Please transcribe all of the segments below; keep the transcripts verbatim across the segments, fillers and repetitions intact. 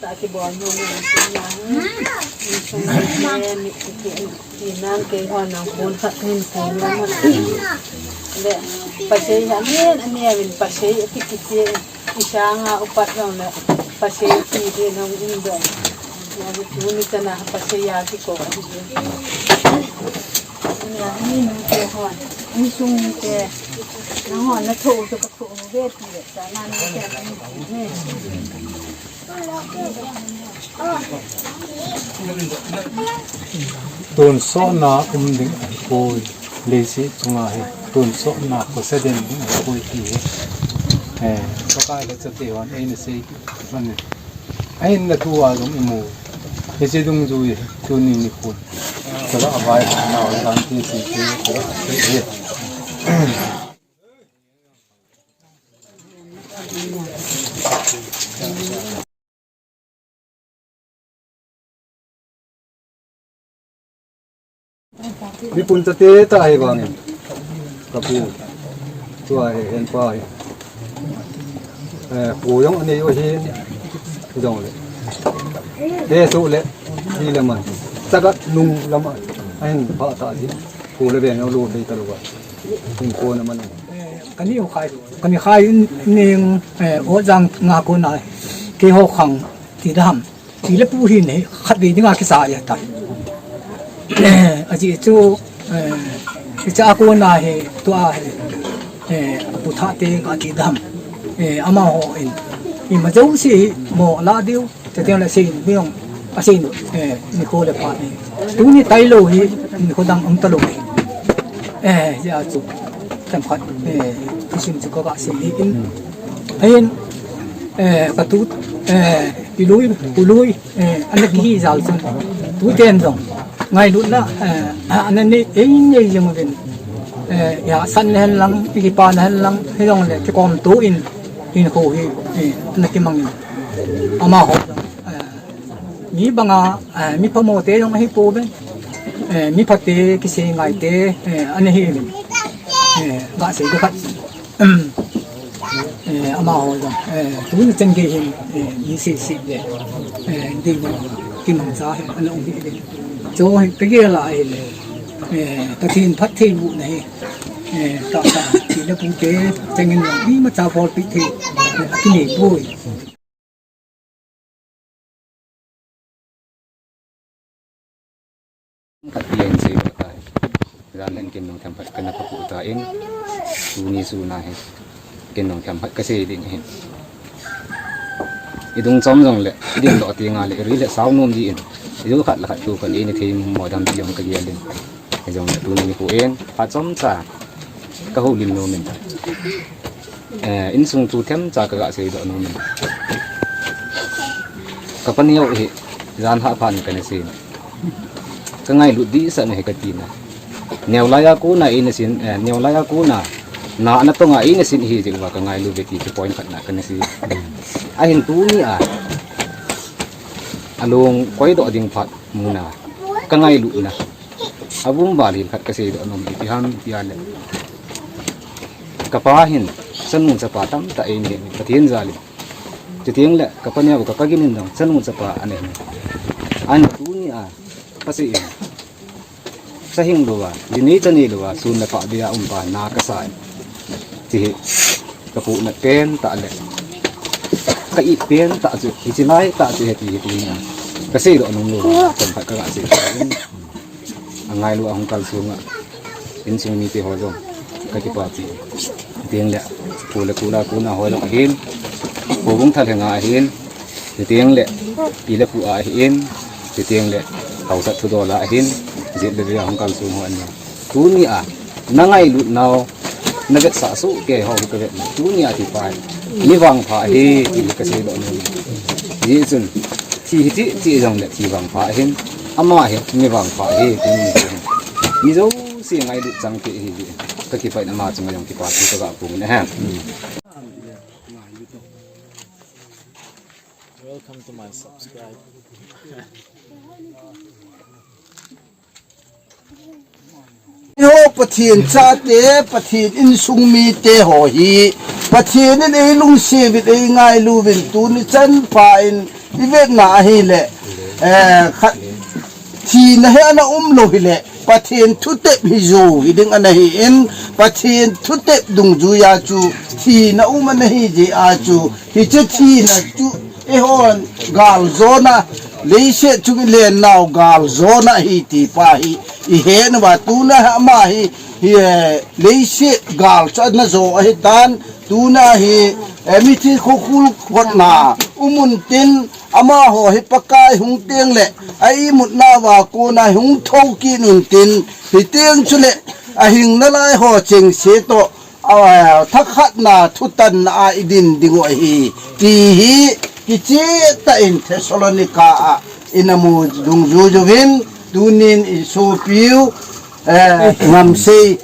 Saki bol nu ni na. Ni sung ni ni ni nan ke ho na kun kha ni kun na. Le pasei ha ni ani avin pasei ti ki ti isanga upat long le pasei ti de nong in do. Ya ni tu ni tana pasei ya ki ko. Ni ani ni ke ho. Ni sung ni ke. Nang ho na tho to ka tho ve ti le ta na ni ke. Tonsotna um ding ahipoi, leiset chunga hi tonsotna khosa den ding ahipoi ti hi. Eh, Pakai le chate hon eina sei kit u ahi. Ahinla tua jong imu. Hiche dungjui hi tuni nikho. Chala avai nau lam ti si ti chala ti hi. Mi pun chate ta hi vangin. Ka pu. Tua hi, hen pa hi. Eh, pu jong anei u ahin. Jong le. He su le. Ni le man. Sagat nung lama. Ahin pa ta hi. Pu le ben lo thei ta lo ba. Hin ko na man. Kani u khai, kani khai in, ning, eh, o jang nga ko na, ke ho khang, ti dam. Ti le pu hin he, khat ve dinga kisa ya ta. Eh, aji chu, eh, cha ko na he, tua he, eh, pu tha te nga ti dam. Eh, ama ho in, i ma jo si mo la diu. Chutiang le asein, mi jong asein, eh, nikho le phat hi. Tuni tailou hi, nikho dang um talou hi. Eh, hia chu, themkhat, eh, thusim chu ka, ka sei hi in. Ahin, eh, ka tu, eh, i lui, u lui, eh, ana kihi jal chun. Tuten jong, ngailutna, eh, ana nei, ei nei jeng uvin. Eh, hahsatna hen lang, i kipana hen lang, hijongle kikom to in, hinkho hi, eh, ana kimangin. Amaho jong, eh, Mi banga, eh, mi phamo te jong ahi pouve. Eh, mi phate kisei ngai te, eh, ana hi uve. Eh, ga sei khat. Eh, amaho jong, eh, tuni chan gei hin, eh, mi sei sei le, eh, ding mo, kimangcha hi ana um hi uve. Chu hi ka gel a ahile, eh, Pathen phattheibohna hi, eh, tahsa, pi le pu te, chengin imacha bolpi thei, eh, akinei poi. Khat pi in sei khat ahi. Jan leng kin nung themkhat kana phaku ta in. Tuni sun a hi. Kin nung themkhat kasei ding ahi. I dung chom jong le, i ding doh ti nga le, i ri le sao nom di in. I dung khat le khat tu khat in i thei mo dam di jong ka gel in. Hijong le tuni nikho in, phat chomcha ka houlim nom in. Eh, insung thu themcha ka ga seidoh nom in. Ka paneo hi, jan hah phat in kana sei. Ka ngailut dehset na hi ka tina. Neo laiya kona eina sin, eh, neo laiya kona, na ana tonga eina sin hi jeh uva ka ngailu ve ti chu point khat na kana sei. Ahin tuni a, alung koidoh ding phat muna, ka ngailutna. Avum val hin khat kasei doh nom ipi ham tia le. Ka pa hin, chanu chapa tamtah eina hin, Pathen jal in. Chuteng le, ka paneo ka, ka gin in jong, chanu chapa ana hin. Ahin tuni a, ka sei in. Cha hing louva, ji nei cha nei louva, sun le pha bia um pa na ka sa in. Ti hi, ka puhnat pen tah le. Ka it pen tah chu, hiche lai tah chu, hiti, hiti na. Ka seidoh nom lou, themkhat ka ga sei. Angailu ahung kalsong a. Insung mite ho jong. Ka kipa ti. Teng le, pu le pu la pu na ho jong ahin. Pu bung thal henga ahin. Chuteng le, pi le pu a ahin, chuteng le, haosa thudol a ahin, jet le jet a hung kalsong ho ahin. Tuni a, na ngailut nau, na vetsah soh kei ho hi ka vet nau. Tuni a ti pa hi, Mi vangpha ahi, ti kasei doh nom. Hijeh chun, thi hi chi, chi jongle thi vangpha ahin, ama hi mi vangpha ahi, ti ni ahin. Mi jouse ngailut chang kei ahi, kakipah in ama chunga jong kipa thu kaga phong in ahi. Welcome to my subscribe. Eiho Pathen chate, Pathen insung mite ho hi, Pathen in eilungset uvin, eingailu uvin, tuni chanpha in ivetna ahile, eh, khat thina hi ana umlou hile, Pathen thutep hi jou hiding ana hi in, Pathen thutep dungjuiya chu thina um ana hi jeh a chu, hiche thina chu eihon galjona, leiset chung ilen nau galjona ahi ti pa hi ihet uva, tuna ama hi, hi, eh, leiset gal chu ana jo ahitan, tuna hi, eh, mithi khokhul kotna um untin, amaho hi Pakai hung tengle a imutna uva kona hung thou kit untin, hiteng chule ahing nalai ho chengse toh, a, thakhatna thutanna a idin dingu ahi, ti hi kichehtah in Thessalonica a ina mu dungjuiju vin, tunin isopiu, eh, Ngamsei,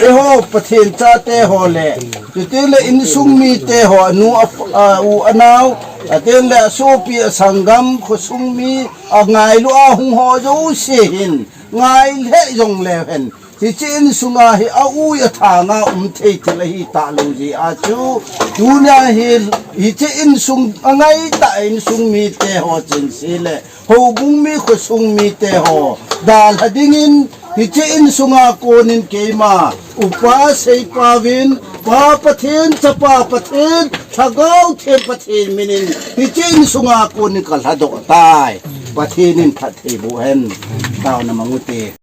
eiho Pathen chate ho le, chuteng le insung mite ho, anu, a, a u anao, chuteng le asopi asanggam, khosung mi, angailu a hung ho jouse hin, ngai lheh jongleu hen, hiche insunga hi a u a thanga um thei thil ahi talou jeh a chu, tunia hi hiche insung angaitah insung mite ho chengse le houbung mi khosung mite ho dalha dingin hiche insunga konin keima upa seipa vin Pa Pathen, Chapa Pathen, Lhagao Theng Pathen minin hiche insunga konin kalhadoh tai. Pathen in phatthei boh hen. Taona mang ute.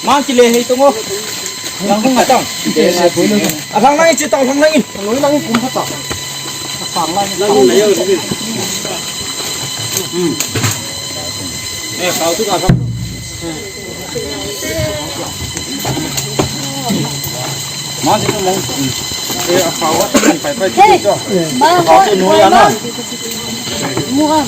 Mang kile hei tungo. Lang hung atang. Alang lang in chita, alang lang in. Lang lang in kum pata. Asang lang. Lang in na yo. Hmm. Eh, kau tu ka. Mang chita mang. Eh, kau tu pai pai tu. Kau tu no ya na. Mu ha.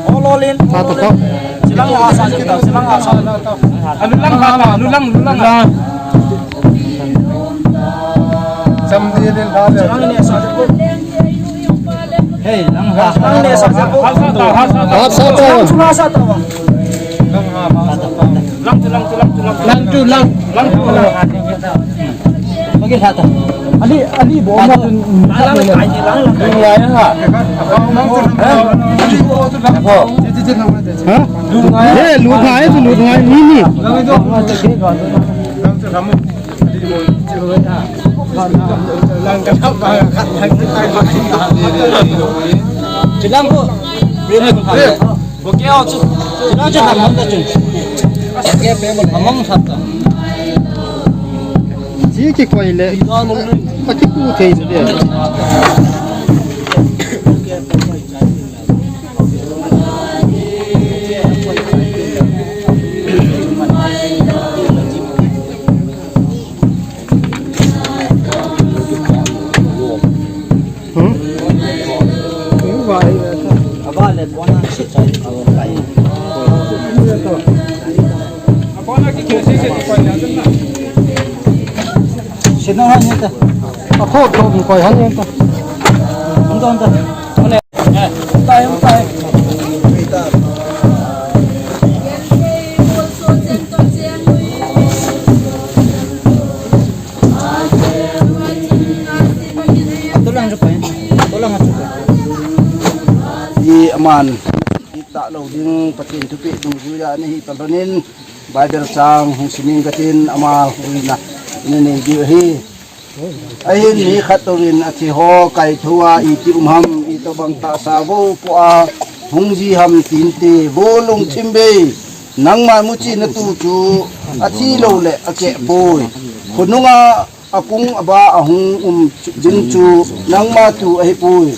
Hololin. Sa to ko. Silang asa kita, silang asa. Alulang kata, alulang, alulang. Samdilin hale. Silang ni asa ko. Hey, lang ha. Silang ni asa ko. Hasa to, hasa to. Hasa to. Silang asa to. Lang, lang, lang, lang. Lang tu, lang. Lang tu, lang. Magi hata. Ali, Ali, bo ma tu. Alang kai ni lang. Ni ya ha. Ha? Ye, lut ngai, tu lut ngai, ni, ni. Chilang ko. Bokeh ho chu. Chuna chu hamong ta chu. Bokeh pe mo. Hamong thap ta. Chi kikoi le. Akipu thei le. Hmm? Abale bona se chai alo kai. Sino han yata? Ako to koi han yata. Anta, anta. Ane. Eh, tai, tai. Tulang jo pai. Tulang jo pai. Hi aman, hi ta lo ding Pathen thupeh dungjuiya nahi talonin Bible chang hung simin katin ama huina nei diu ahi. Ahin mi khat touvin athi ho kaithou a iti um ham, itobang tahsa vo po a hung ji ham tinte, vo lungthim bei. Nangma muchi natu chu athi lou le akeh poi. Khonunga akung aba ahung um jing chu nangma tu ahipoi.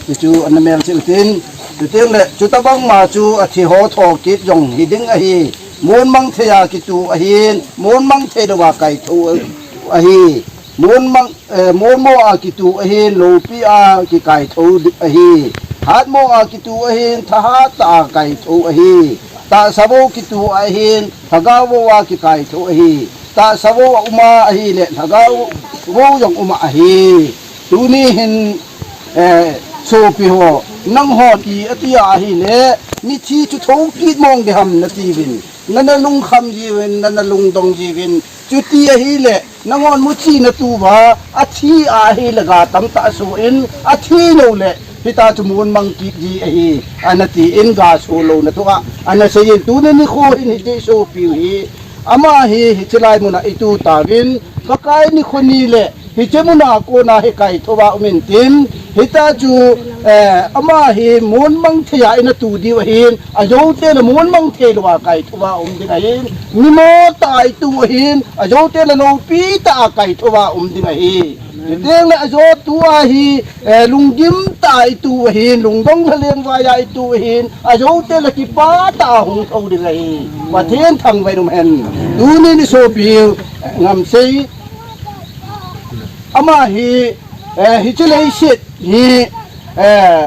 Hichu ana mel cheh utin, chuteng le, chutobang ma chu athi ho thokit jong hiding ahi. Mon mang thei a kitu ahin, mon mang thei louva kaithou ahi. Mon mang, eh, mon mo a kitu ahin, loupi a kikaithou ahi. Hatmo a kitu ahin, thahat a kaithou ahi. Tahsa vo kitu ahin, lhagao vo a kikaithou ahi. Tahsa vo a uma ahile, lhagao vo jong uma ahi. Tuni hin, eh, sopi ho, nanghon i ati ahile, mithi chu thokit mong ding ham natiuvin. Nana lungkham jiuvin, nana lungdong jiuvin. Chuti ahile, nanghon muchi natuva, athi ahile ga tamtah asoh in, athi lou le, hita chu mon mang kit ji ahi, ana tin ga soh louna thua, ana seiyin tuni nikho hin hiche sopi u hi, ama hi, hiche lai muna itu tauvin, Pakai nikho ni le, hiche muna kona hi kaithouva um intin, hita chu, eh, ama hi mon mang thei a ina tu diu ahin, ajoute le mon mang thei louva kaithouva um ding ahin, mimo tah a itu ahin, ajoute le loupi tah a kaithouva um ding ahi. Chuteng le ajo tua hi, eh, lunggim tah a itu ahin, lungdong lhaleng vai a itu ahin, ajoute le kipah tah a hung thou ding ahi. Pathen thangvah in um hen. Tuni ni sopi, eh, Ngamsei, ama hi, eh, hiche leiset hi, eh,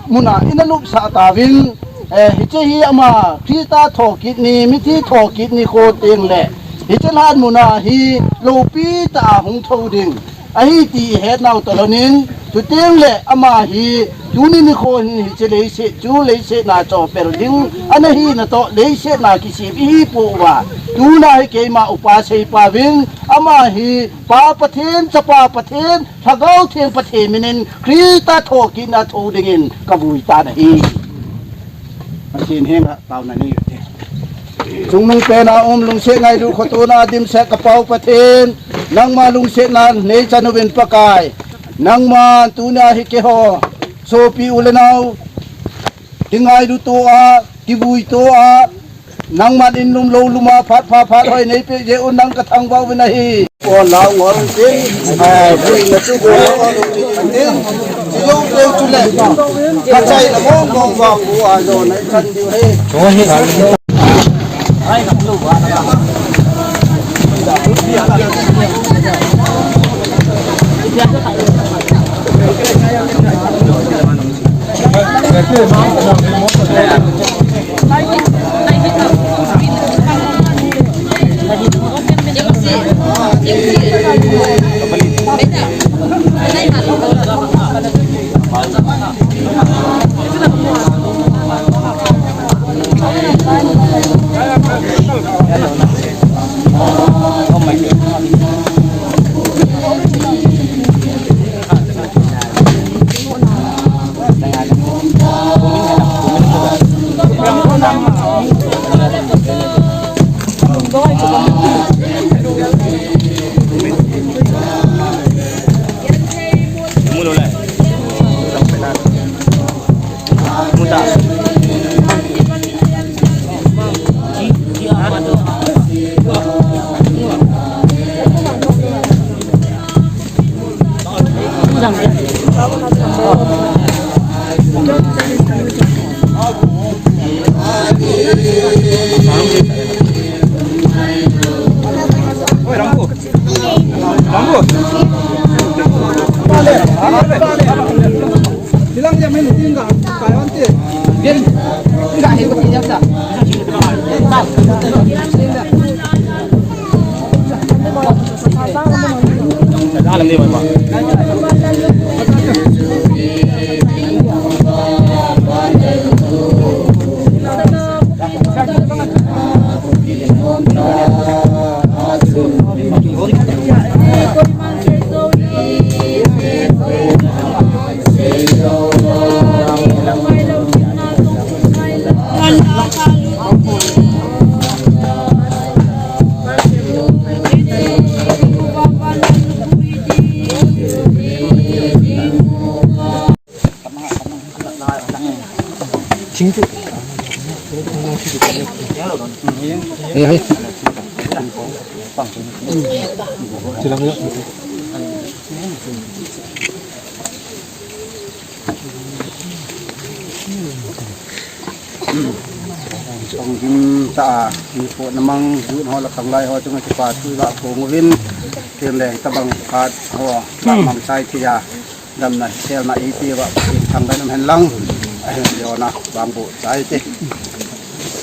muna ina lupsah tauvin, eh, hiche hi ama Christa thokit ni, mithi thokit nikho teng le, hiche lhan muna hi loupi tah a hung thou ding ahi ti ihet nau talonin, chuteng le ama hi tuni nikho hin hiche leiset chu leiset na chopel ding ana hina toh leiset na kisem ihi pouva. Tuna hi keima upa seipa vin ama hi Pa Pathen, Chapa Pathen, Lhagao Theng Pathen minin Christa thokit na thou dingin kavui tan ahi. Pathen henga taona nei ute. Chungnung pena um lungset ngailut khotona dimset ka Pa u Pathen, nangma lungsetna neichan uvin Pakai. Nangma tuna hi keiho sopi u le nao kingailut tou a, kivui tou a, nangman in lum lou lum a phat pha phat hoi neipeh jeh un nang kathangvah uvin ahi. Ko lau ngol tin, eh, buina chu bol ngol tin, chilou lou chu le, kachai na mong mong va pu a jo na chan diu ahi. Chong gim ta a, mi po namang, jun ho la khanglai ho chunga kipa thu la phong uvin, tin leng tabang khat ho, la mam sai thia, damna, selna ipi va, thang dam hen lang, ahem, yona, bang bu sai te.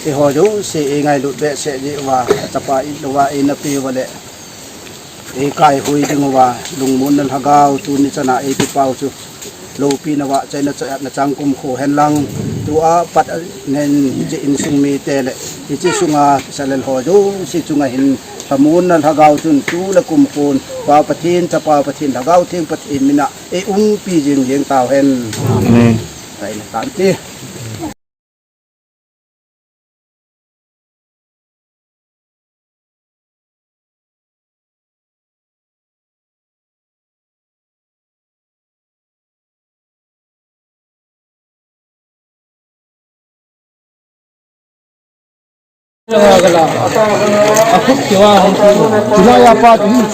Eiho jouse, i ngailut behseh jeh uva, chapa i lo uva, i napi uva le, Eikai hui ding uva, lungmonna lhagao, tuni chana eipeh pau chu. Loupina vahchoina cha, nachang kumkho hen lang, tua pat a nen hiche insung mite le, hiche sunga kisalel ho jouse chunga hin, lhamonna lhagao chun tu le kumkhon, Pa Pathen, Chapa Pathen, Lhagao Theng Pathen mina, eiumpi jing jing tauhen. Amen. Kaina tante.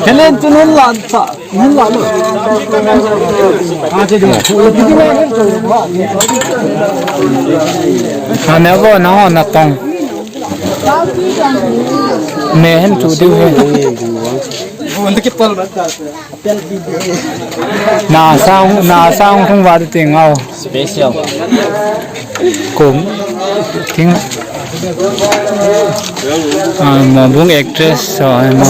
Kelen tu nun lan ta. Ane bo na ho na tong. Me hen tu diu he. Na sang, na sang hung va ting au. Special. Kum. Ting. Ah, mo bung actress so mo.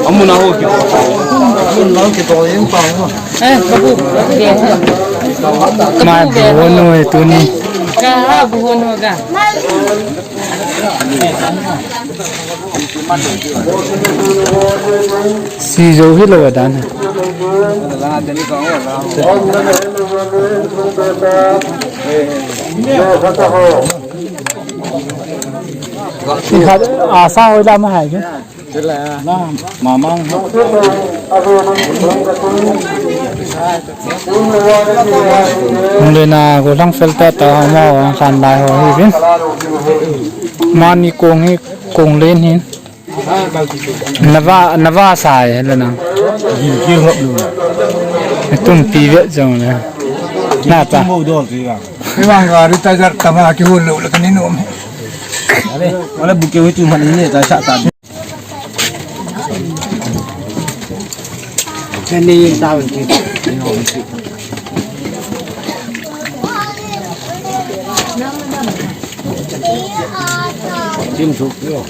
Amu na ho ki. Amu na ho ki to yung pa mo. Eh, kabu. Ma bu no e tuni. Ka bu no ga. Si jo hi lo dan. Asa hoi la ma hai ke. Mamang. Hung le na ko lang fel ta ta ma khan lai ho hi bin. Mani kong hi kong len hin. Nava, nava sai hele na. Tumpi ve jong le. Na ta. Mo dol ti ga. Iwang ga ri ta jar ta ma ki hul lo le ka ni nom. Ale, wala buke wi tu man ni ta sa ta. Kani yin ta wi ki. Kim suk yo.